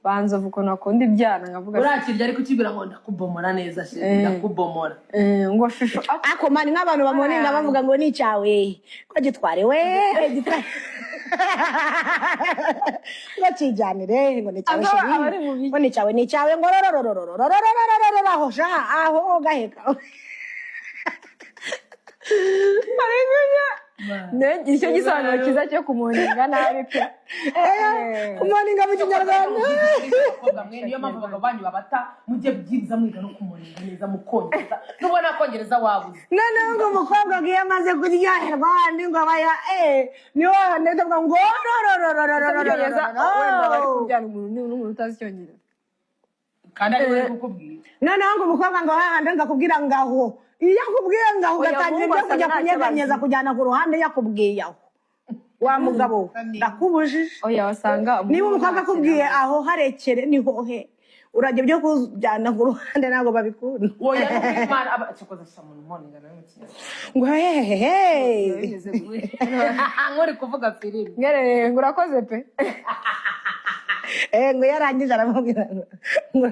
Banzovu ukuntu akunda ibyana, nkavuga ati, Urakirya ariko ukibwira ngo ndakubomora neza chérie, ndakubomora. Ngo chouchou. Ako man, nk'abantu bamoninga bavuga ngo ni icyawe, ko gitware we, gitware, ngo kijyanire, ngo ni icyawe. Azaba Chérie, aba ari mu biki? Ngo ni icyawe, ni icyawe, ngo rorororororororororororo, aho sha, aho gaheka. Nicyo gisobanuro cyiza cyo kumoninga nabi pe. Kumoninga mu Kinyarwanda. Abakobwa mwe, niyo mpamvu abagabo banyu babata. Mujye byibuza mwiga no kumoninga neza mu Kongereza, nubwo nta Kongereza wabuze. Noneho ngo umukobwa ngo iyo amaze kuryoherwa handi ngo aba ya niho handi ndavuga ngo Mu Cyongereza wenda bari rorororororororororo. kubyara umuntu n'umuntu utazi Icyongereza. Kandi ari we kukubwira. Noneho ngo umukobwa ngo hahandi ngo akubwira ngo aho, iyo akubwiye ngo aho, Oya, ugatangira ahubwo ibyo kujya asanga nta kunyeganyeza kibazo. kujyana ku ruhande, yakubwiye aho, wa mugabo we, ndakubujije. Oya, wasanga Niba umuhungu umukobwa nta kintu akubwiye azi. aho, harekere, nihohe urajya. Ibyo kujyana ku ruhande ntabwo babikunda. Oya, n'ukuri Imana aba cyokoza sha umuntu umoninga nawe mu Kinyarwanda. Ngo hehehe. Bimeze gute? Nk'uri kuvuga filime. Ngerere ngo urakoze pe. Ngo iyo arangije aramubwira ngo